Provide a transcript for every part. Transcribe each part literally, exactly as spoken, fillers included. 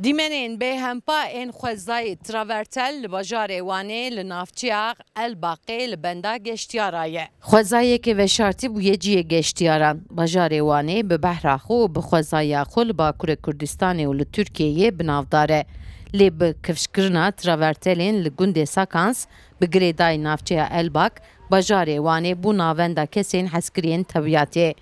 Dîmenên bêhempa ên xwezayê travertel li bajarê Wanê li navçeya Elbaqê li benda geştiyara ye. Xwezayeke veşartî bûye cihê geştiyaran. Bajarê Wanê bi behra xwe û bi xwezaya xwe li Bakurê Kurdistanê û li Tirkiyeyê bi navdar e. Lê bi kifşkirina travertelên li gundê Sakans bi girêdayî navçeya Elbak, bajarê Wanê bû navenda kesên hezkiriyên tebiyatê.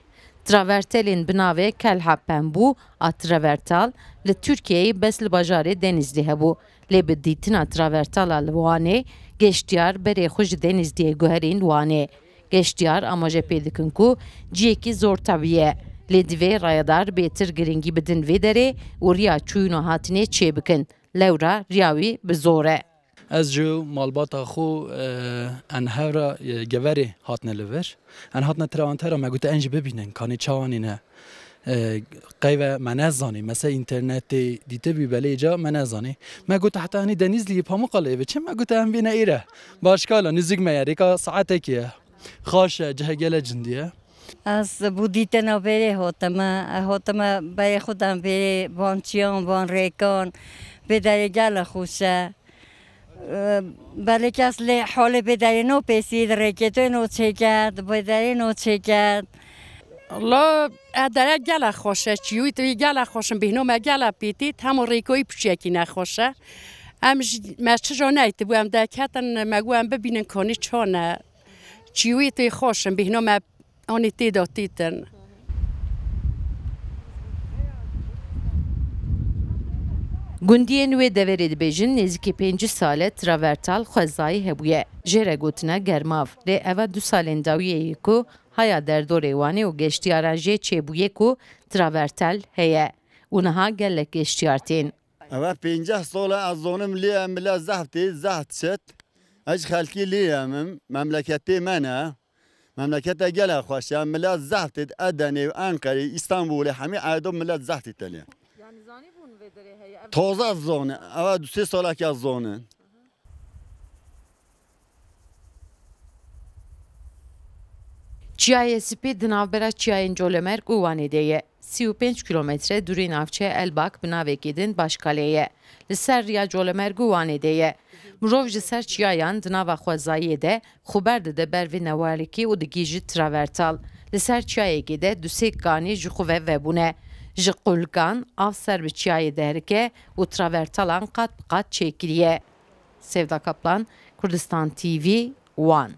Travertelên bi navê Kelha Pembû a Travertal li Tirkiyeyê bes li bajarê Denizlî hebû. Lê bi dîtina travertala li Wanê, geştiyar berê xwe ji Denizliyê guherîn Wanê. Geştiyar amaje pê dikin ku cihekî zor tevî ye. Lê divê rayedar bêtir girîngî bidin vê derê û riya çûyîn û hatinê çêbikin. Lewra riya wî bi zor e. Ez ji malbata xwe, e, en hevra, e, geverê hatine li vir. En hatine trawantera, me gote en jî bibînin, kanê çawanî ne. E, qeyve me nezanî, mesela înternetê dîtibî belê ca me nezanî. Me gote heta henî Denizliyê Pamukaleyê ve çi? Me gote em bîne îre. Başkala, nizîk me ye, rêka saetekê ye. Xaş e, cihê gele cindî ye. Ez bû dîtena vêrê hatime. Hatime berê xwe dem vêrê van çiyan, van rêkan. Vê derê gele xweş e. Belê kes lê holê vê derê nopêsî, di rêkê to nû çêket, vê derê nû çêket. Lo, e dere gele xweş e, çiyûyî tu gele xweş in, bîhno me gele pîtît, hemû rêkoyî piçekî nexweş e. Em ji, me çi jo neytibû, em derketin, me got em bibînin konî çon e. Çiyûyî tu xweş in, bîhno me Anî tê de tîtin. Gundiyên wê deverê dibêjin, nêzîkî pêncî sal e travertal xwezayî hebûye. Jê re gotine Germav. Lê eva du salên dawiyê ye ku haya derdorê Wanê û geştiyaran jê çêbûye ku travertal heye û niha gelek geştiyar tên. Eva pênceh sal e ez zonim lê ye, milet zehf tê, zehf çit. Ez ji xelkê lê ye, min memleketê me ne. Memlekete gele xweş e. Milet zehf tê Edenê û Enqerê, Îstanbulê, hemî erdo milet zehf tê telê. Yani zanîbûn vê derê heye? Ev Taze zone. Eva du sê saleke zone. Çiyayê Spî di navbera çiyayên Colemêrg û Wanê de ye. Sî û pênc kîlometre dûrî navçeya Elbak bi navekî din Başkalê ye. Li ser riya Colemêrg û Wanê de ye. Mirov ji ser çiyayan di nava xwezayiyê de xwe berdide ber vê newarikê û digihîjî travertal. Li ser çiyayekê de du sê kanî ji xwe ve vebûne. Ji qulkan av ser bi çiyayê diherike û travertalan qat bi qat çêkiriye. Sevda Kaplan, Kurdistan T V, Wan.